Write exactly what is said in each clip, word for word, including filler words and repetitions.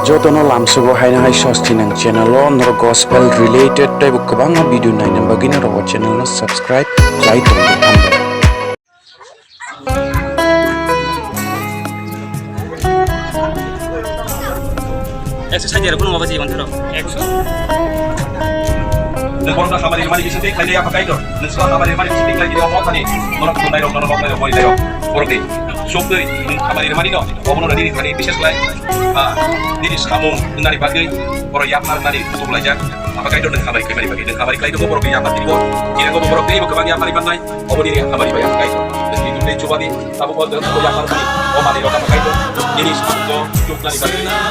Jotono lamsogo haino hai Swasti Nang channel o norok gospel related tei bo kwbangma video naina bagwi norok o channel no subscribe khlai tongdi. Hambai. Ekso sait rok, kono babaji mantharo. Ekso. Nwng bono hamari rwmani bisingtwi khlainai Apha Kaitor. Nwng sima hamari rwmani bisingtwi khlainai o mothani. Norok khumnairok, norok noknairok, boilairok. Borok di. Sokdwi nwng hamari rwmani no. Obono rwdi rwdi bisingtwi khlai. Ah, nini samung wngnani bagwi borok yapharnani tuklaijak. Apha Kaitor nwng hamari khlaimani bagwi. Nwng hamari khlai tongo borokni yaphartwi bo. Kirango bo borok teibo kwbang yapharwi mannai. Obo nini hamari bai ang kai. Nini tei chubadi, abo ko dong ko yapar mani. O mani rok kai. Nini samung ko chuknani bagwi.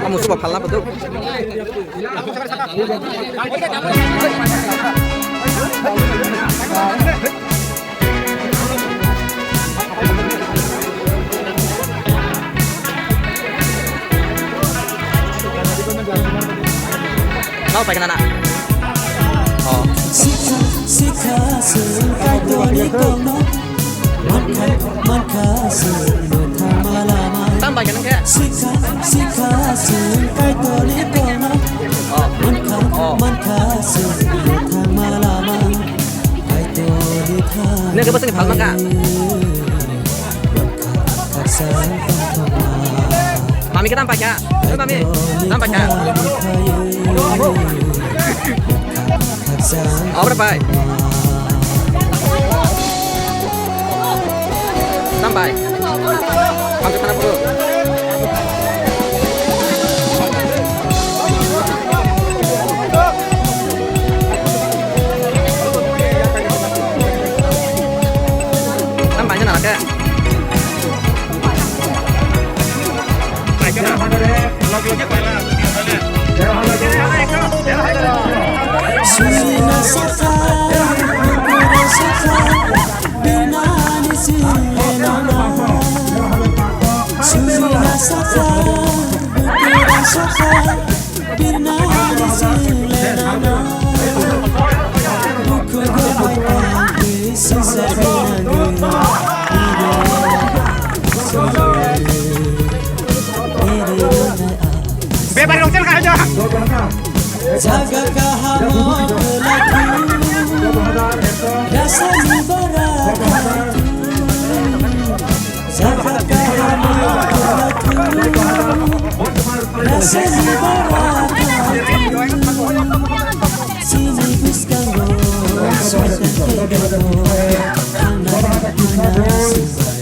Amo soba phalna photo. Tamo paikha na na. Oh. Sikha, sikha, swng Kaitorni kokno. Mankha, mankha, swng mwthangma lama. Tamo paikha nang khe? Sikha, sikha, swng Kaitorni kokno. Oh. Mankha, oh, mankha, swng mwthangma lama. Kaitorni thani. Nang khe bwswkni phalma kha? Mami khe tamo paikha? Oi mami, tamo paikha? Abra pai. Tamo pai. Ang khe thana phuru. Tamo paina nana khe. Bebari hotel ka haja. Jaga kaham o belakhu, rasani bara. Jaga kaham o belakhu, rasani bara. Chini bwskango soitan khe dano, thangna thangna swbai.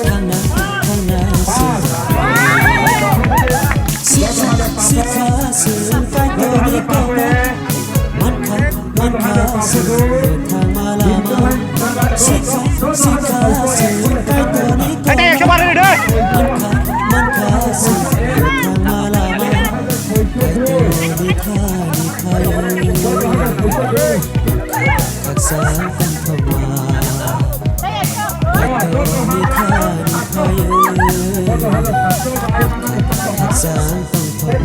Thangna thangna swbai. Sikha, sikha, swng Kaitorni kokno. Mankha, mankha, swng mwthangma lama. Sikha, sikha, swng Kaitorni kokno. Mankha, mankha, swng mwthangma lama. Kaitorni thani phaio. Kaksa tongthokma. Kaitorni thani phaio. Kaksa tongthokma.